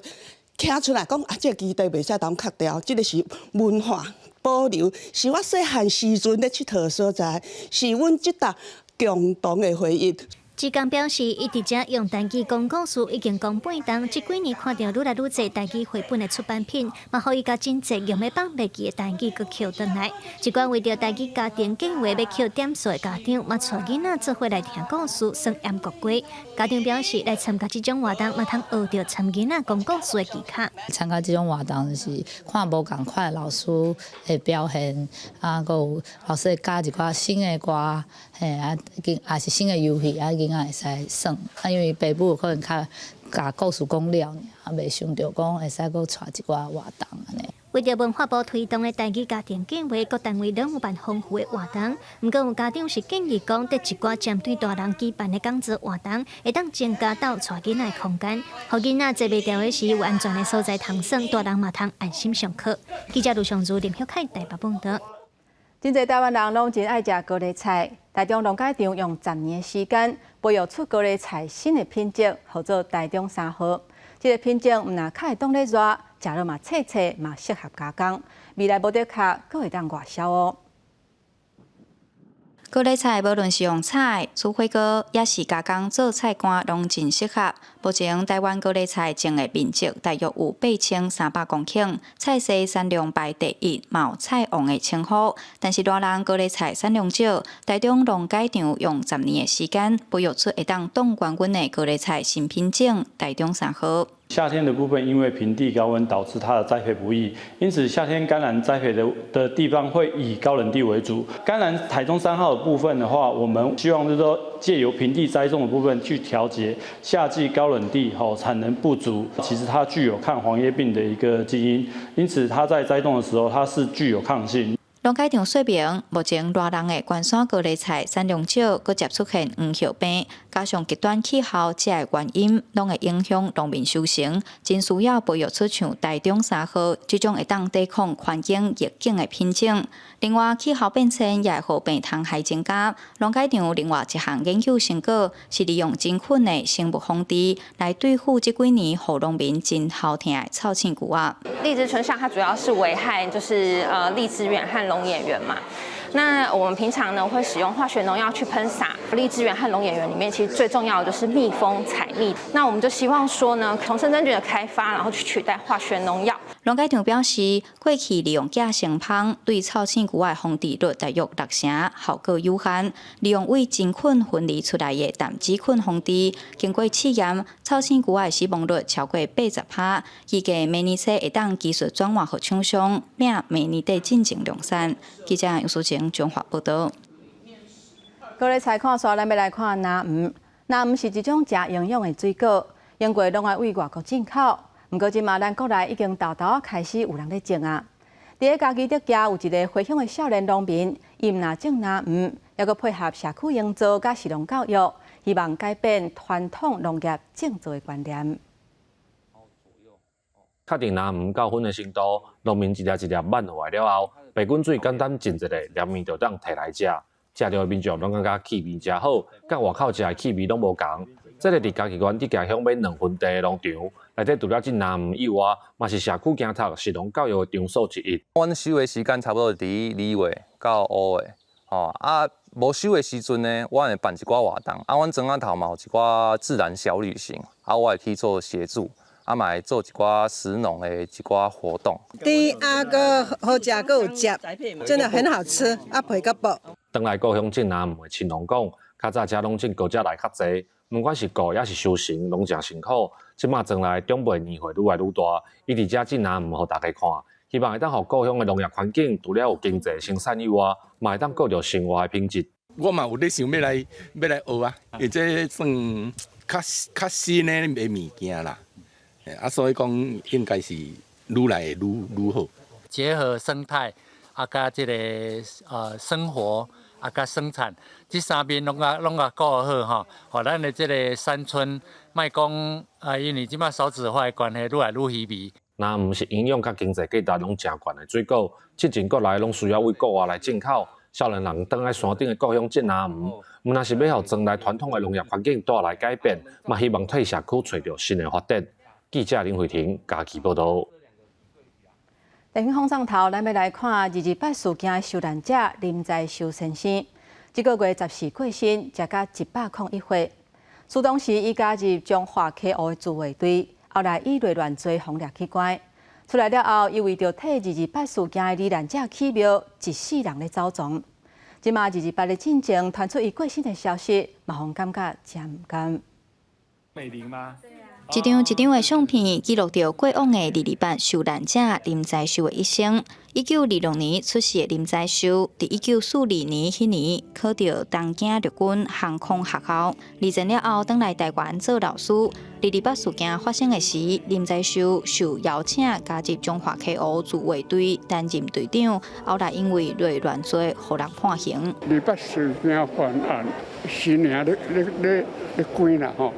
Speaker 6: 徛出來講啊，這个基地袂使當拆掉，這个是文化保留，是我細漢時陣咧𨑨迌所在，是阮這搭共同的回憶。
Speaker 7: 志工表示，伊佇遮用台語講故事已經講半冬，這幾年看著愈來愈濟台語繪本的出版品，嘛予伊共真濟用欲放袂記的台語閣抾轉來。一寡為著台語家庭計畫欲抾點數的家長，嘛帶囡仔做伙來聽故事，耍閹國雞。家長表示，來參加這種活動，嘛通學著參囡仔講故事的技巧。
Speaker 22: 參加這種活動就是看無仝款老師的表現，啊，閣有老師會教一寡新的歌，嘿啊，也是新的遊戲啊。囡仔會使耍，啊，因為爸母可能較共故事講了，啊，袂想著講會使閣帶一寡活動按呢。
Speaker 7: 為著文化部推動的台語家庭計畫，各單位攏有辦豐富的活動。毋過有家長是建議講，佇一寡針對大人舉辦的講座活動，會當增加鬥帶囡仔的空間，予囡仔坐袂牢的時有安全的所在通耍，大人嘛通安心上課。記者盧尚如、林曉凱台北報導。
Speaker 1: 真濟台灣人攏真愛食高麗菜，台中農改場用10年時間培育出高麗菜新的品種，號做台中三號。這个品種毋但較會擋咧熱，食落嘛脆脆，嘛適合加工。未來無得較，閣會當外銷哦。
Speaker 24: 高麗菜無論是用炒、煮火鍋，抑是加工做菜乾，攏真適合。目前台灣高麗菜種的面積大約有8300公頃，菜系產量排第一，嘛有菜王的稱呼。但是熱人高麗菜產量少，台中農改場用十年的時間，培育出會當擋高溫的高麗菜新品種——台中三號。
Speaker 25: 夏天的部分，因為平地高溫導致它的栽培不易，因此夏天甘藍栽培的地方會以高冷地為主。甘藍台中三號的部分的話，我們希望就是說借由平地栽種的部分去調節夏季高冷地吼產能不足，其實它具有抗黃葉病的一個基因，因此它在栽種的時候它是具有抗性。
Speaker 24: 農改場說明，目前熱人的關山高麗菜產量少，閣接出現黃葉病，加上極端氣候這个原因，攏會影響農民收成，真需要培育出像台中三號這種會當抵抗環境逆境的品種。另外，氣候變遷也會予病蟲害增加。農改場另外一項研究成果是利用真菌的生物防治來對付這幾年予農民真頭疼的臭刺龜仔。
Speaker 26: 荔枝椿象它主要是危害就是荔枝螈和龍眼螈嘛。那我們平常呢會使用化學農藥去噴灑荔枝螈和龍眼螈裡面，其實最重要的就是蜜蜂採蜜。那我們就希望說呢，從生真菌的開發，然後去取代化學農藥。
Speaker 24: 農改場表示，過去利用寄生蜂對臭刺龜的防治率大約六成，效果有限。利用對真菌分離出來的擔子菌防治，經過試驗，臭刺龜的死亡率超過80%。預計明年初會當技術轉換予廠商，明明年底進行量產。記者楊淑晴綜合報導。
Speaker 1: 高麗菜看煞，咱欲來看藍莓。藍莓是一種誠營養的水果，英國攏愛對外國進口。毋毋過這馬咱國內已經沓沓開始有人咧種啊。佇咧嘉義竹崎有一个回鄉的少年農民，伊毋但種藍莓，猶閣配合社區營造佮食農教育，希望改變傳統農業種作的觀念。
Speaker 8: 確定藍莓夠粉的程度，農民一粒一粒挽落來了後，白滾水簡單浸一下，藍莓就當提來食。食著的民眾攏感覺氣味誠好，佮外口食的氣味攏無仝。這个佇嘉義縣竹崎鄉買2分地的農場，內底除了種藍莓以外，嘛是社區行讀食農教育的場所之一。
Speaker 9: 阮收的時間差不多佇2月到5月，吼啊，無收的時陣呢，阮會辦一寡活動，啊，阮莊仔頭嘛有一寡自然小旅行，啊，我會去做協助，啊，嘛會做一寡食農的一寡活動。
Speaker 10: 甜啊，閣好食，閣有汁，真的很好吃，啊皮較薄。
Speaker 8: 轉來故鄉種藍莓的親農講，較早遮攏種高蔗來較濟，毋管是顧抑是收成，攏誠辛苦。這馬莊內長輩年歲愈來愈大，伊佇遮種藍莓予大家看，希望會當予故鄉的農業環境，除了有經濟生產以外，嘛會當顧著生活的品質。
Speaker 11: 我嘛有咧想欲來欲來學啊，因這算較較新的物件啦，啊，所以講應該是愈來會愈愈好。
Speaker 12: 結合生態啊，佮這个生活啊，佮生產，這三面攏共攏共顧好吼，予咱的這个山村，莫講啊，因為這馬少子化的關係，愈來愈稀微。
Speaker 8: 藍莓是營養佮經濟價值攏誠懸的水果，之前國內攏需要對國外來進口。少年人轉來山頂的故鄉種藍莓，毋但是欲予莊內傳統的農業環境帶來改變，嘛希望替社區揣著新的發展。記者林慧婷嘉義報導。
Speaker 1: 電影放上頭，咱欲來看228事件的受難者林在修先生。這个月14過身，才甲101歲。事當時，伊加入彰化溪湖的自衛隊，後來以內亂罪予掠去關。出來了後，伊為著替228事件的罹難者起廟，一世人咧走傱。這馬228日進前傳出伊過身的消息，嘛予人感覺誠毋甘。
Speaker 13: 美玲嗎？
Speaker 24: 一張一張的相片記錄著過往的228受難者林在修的一生。1926年出世的林在修，佇1942年彼年考著東京陸軍航空學校。二戰了後，轉來台灣做老師。228事件發生的時，林在修受邀請加入彰化溪湖自衛隊擔任隊長。後來因為內亂罪，予人判刑。
Speaker 14: 二八事件犯案，新娘咧咧咧咧關啦吼。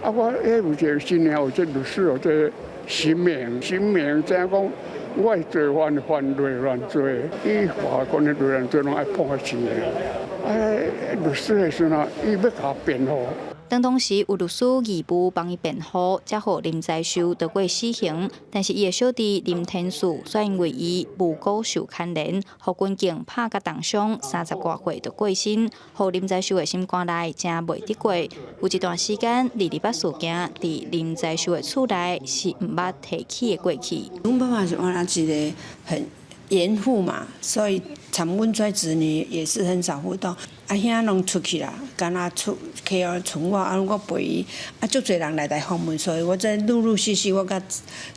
Speaker 14: 啊！我彼有一个新娘有這律師有這神明，神明知影講，我的罪犯犯內亂罪，伊法官的內亂罪攏愛判較輕的。啊，律師的時陣，伊欲共我辯護。
Speaker 24: 當當時有律師義務幫伊辯護，才予林在修逃過死刑。但是伊的小弟林天樹卻因為伊無辜受牽連，予軍警拍甲重傷，30外歲就過身，予林在修的心肝內誠袂得過。有一段時間，228事件佇林在修的厝內是毋捌提起的過去。
Speaker 15: 阮爸爸是原來一个很嚴父嘛，所以參阮這子女也是很少互動。阿兄攏出去啦，敢若出去予剩我，啊我陪伊，啊足濟人來來訪問，所以我這陸陸續續我才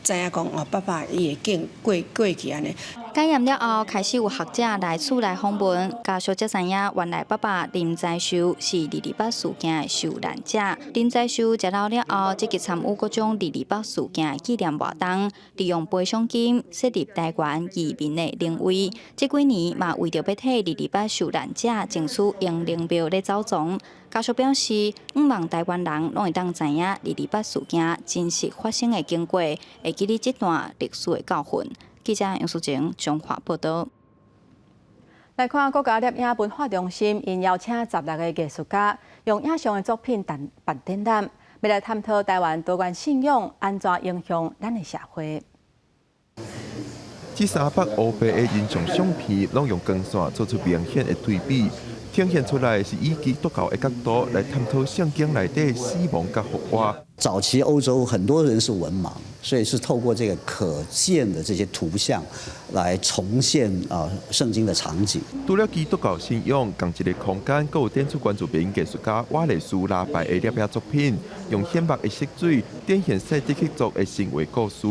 Speaker 15: 知影講哦，爸爸伊會經過過去按呢。
Speaker 24: 解嚴了後，開始有學者來厝內訪問，家屬才知影原來爸爸林在修是228事件的受難者。林在修食老了後，積極參與各種二二八事件的紀念活動，利用賠償金設立台灣移民的靈位。這幾年嘛，為著欲替二二八受難者爭取英靈廟咧走傱。家屬表示，向望台灣人攏會當知影二二八事件真實發生的經過，會記得這段歷史的教訓。記者楊淑靜彰化報導。
Speaker 1: 來看國家攝影文化中心，𪜶邀請16个藝術家用影像的作品辦辦展覽，欲來探討台灣多元信仰按怎影響咱的社會。
Speaker 29: 這三幅烏白的人像相片，攏用光線做出明顯的對比，呈現出來是以基督教的角度來探討聖經內底死亡佮復活。
Speaker 30: 早期歐洲很多人是文盲，所以是透過這個可見的這些圖像來重現啊聖經的場景。
Speaker 29: 除了基督教信仰，仝一个空間，閣有展出原住民藝術家瓦雷斯拉拜的攝影作品，用顯目的色水展現賽德克族的神話故事。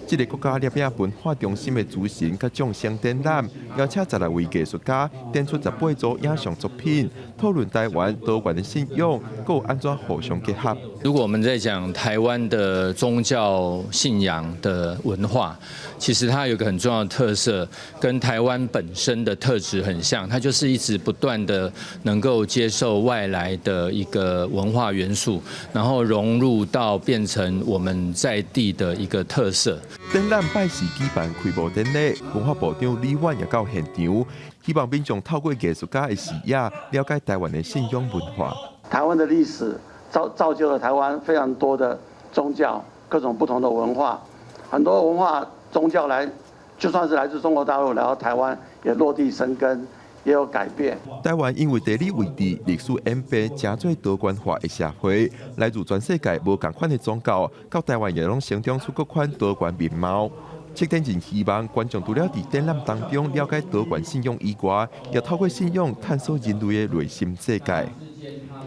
Speaker 29: 這个國家攝影文化中心的諸神佮眾生展覽，邀請十六位藝術家展出十八組影像作品，討論台灣多元的信仰，閣有按怎互相結合。
Speaker 2: 如果我們在講台灣的宗教信仰的文化，其實它有個很重要的特色，跟台灣本身的特質很像，它就是一直不斷的能夠接受外來的一個文化元素，然後融入到變成我們在地的一個特色。
Speaker 29: 展覽拜四舉辦開幕典禮，文化部長李婉也到現場，希望民眾透過藝術家的視野，了解台灣的信仰文化。
Speaker 3: 台灣的歷史造就了台灣非常多的宗教，各種不同的文化，很多文化宗教來，就算是來自中國大陸來到台灣，也落地生根，也有改變。
Speaker 29: 台灣因為地理位置、歷史演變，成做多元化的社會，來自全世界無仝款的宗教，到台灣也攏成長出各款多元面貌。策展人希望觀眾除了佇展覽當中了解多元信仰以外，也透過信仰探索人類的內心世界。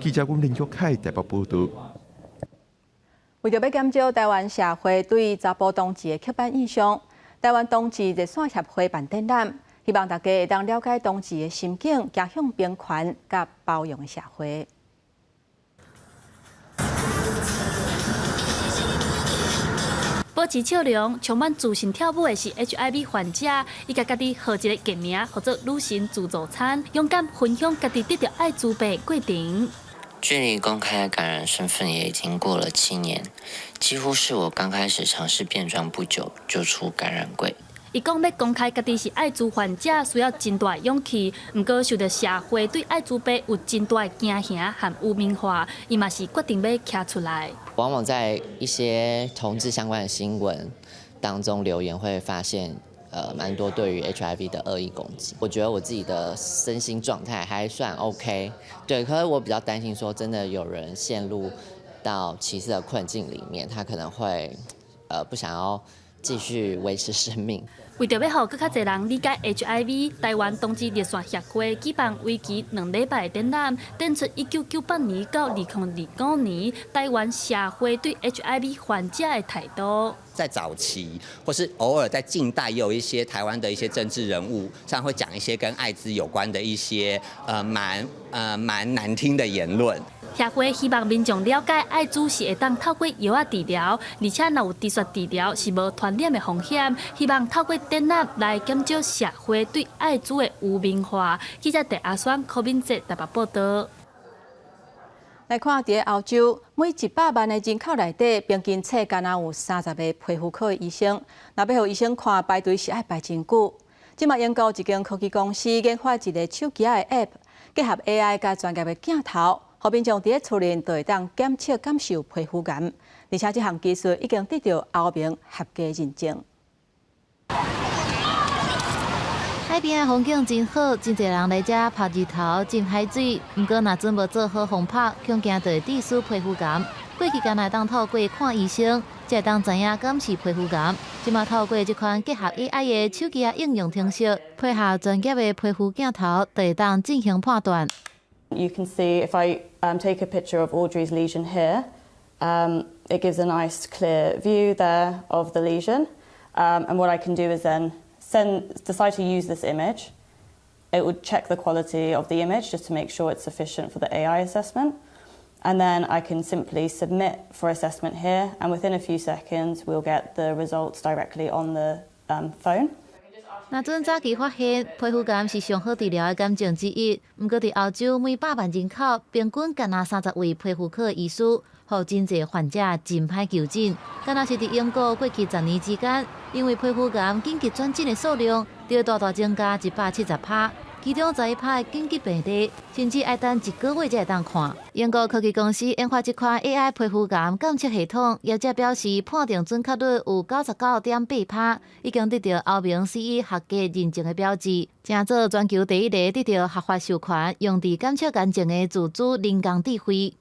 Speaker 29: 記者阮林玉凱台北報導。
Speaker 1: 為著欲減少台灣社會對查埔同志的刻板印象，台灣同志熱線協會辦展覽，希望大家會當了解同志的心境，走向平權佮包容的社會。
Speaker 16: 保持笑容，充滿自信跳舞的是 HIV 患者，伊共家己號一个藝名，號做女神自助餐，勇敢分享家己得著愛滋病的過程。
Speaker 17: 距離公開感染身份也已經過了7年，幾乎是我剛開始嘗試變裝不久就出感染櫃。
Speaker 16: 伊講欲公開家己是愛滋患者，需要真大的勇氣。毋過受著社會對愛滋病有真大的驚嚇和污名化，伊嘛是決定欲徛出來。
Speaker 18: 往往在一些同志相關的新聞當中留言，會發現，蠻多對於 HIV 的惡意攻擊。我覺得我自己的身心狀態還算 OK，對，可是我比較擔心說，真的有人陷入到歧視的困境裡面，他可能會，不想要繼續維持生命。
Speaker 16: 為著欲予閣較濟人理解 HIV，台灣同志熱線協會舉辦為期2禮拜的展覽，展出1998年到2025年台灣社會對 HIV 患者的態度。
Speaker 19: 在早期，或是偶爾在近代，也有一些台灣的一些政治人物，常會講一些跟艾滋有關的一些蠻難聽的言論。
Speaker 16: 協會希望民眾了解艾滋是會當透過藥仔治療，而且若有持續治療是無傳染的風險。希望透過展覽來減少社會對艾滋的污名化。記者鄭阿雙、柯敏哲台北報導。
Speaker 1: 來看，佇歐洲，每100萬的人口內底，平均冊敢若有30個皮膚科的醫生。若欲予醫生看，排隊是愛排真久。這馬英國一間科技公司研發一个手機仔的 App，結合 AI 佮專業的鏡頭，予民眾佇咧厝內就會當檢測感受皮膚癌，而且這項技術已經得到歐盟合格認證。
Speaker 20: 海邊的風景真好，真濟人來遮曬日頭、浸海水。毋過，若準無做好防拍，恐驚就會致使皮膚癌。過去敢若會當透過看醫生，才會當知影敢是皮膚癌。這馬透過這款結合 AI 的手機仔應用程式，配合專業的皮膚鏡頭，就會當進行判斷。
Speaker 21: You can see if I take a picture of Audrey's lesion here, it gives a nice clear view there of the lesion. And what I can do is then decide to use this image. It would check the quality of the image just to make sure it's sufficient for the AI assessment. And then I can simply submit for assessment here, and within a few seconds, we'll get the results directly on the phone.
Speaker 20: 若準早期發現，皮膚癌是上好治療的癌症之一。毋過佇歐洲，每百萬人口平均敢若30位皮膚科醫師，予真濟患者真歹求診。敢若是佇英國過去10年之間，因為皮膚癌緊急轉診的數量，就大大增加170%。其中11%的緊急病例，甚至愛等一個月才會當看。英國科技公司研發這款 AI 皮膚癌檢測系統，業者表示判定準確率有99.8%，已經得到歐盟 CE 合格認證的標誌，成做全球第一个得到合法授權用佇檢測癌症的自主人工智慧。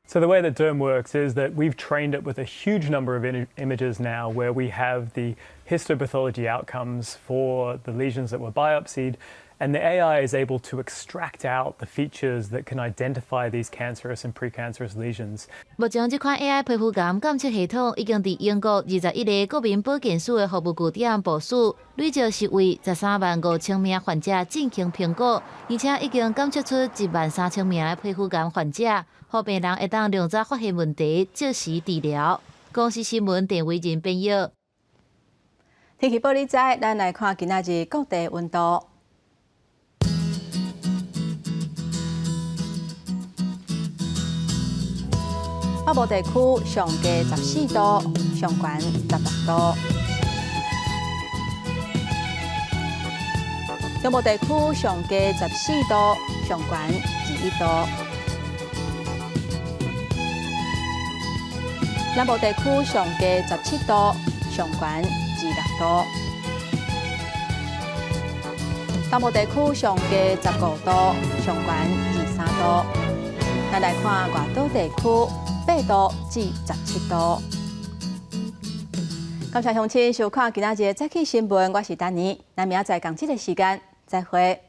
Speaker 13: So the way that Derm works is that we've trained it with a huge number of images now where we have the histopathology outcomes for the lesions that were biopsied. And the AI is able to extract out the features that can identify these cancerous and precancerous lesions.
Speaker 20: 目前這款 AI 皮膚癌檢測系統已經佇英國21個國民保健署的服務據點部署，累計是為135,000名患者進行評估，而且已經檢測出13,000名的皮膚癌患者，予病人會當量早發現問題，及時治療。公視新聞鄭偉仁編譯。
Speaker 1: 天氣報你知，咱來看今仔日各地溫度。北部地區上低14度，上懸16度；中部地區上低14度，上懸21度；南部地區上低17度，上懸26度；東部地區上低15度，上懸23度。咱來看外島地區。8度至17度。感謝鄉親收看今仔日的早起新聞，我是丹妮，咱明仔載仝這个時間再會。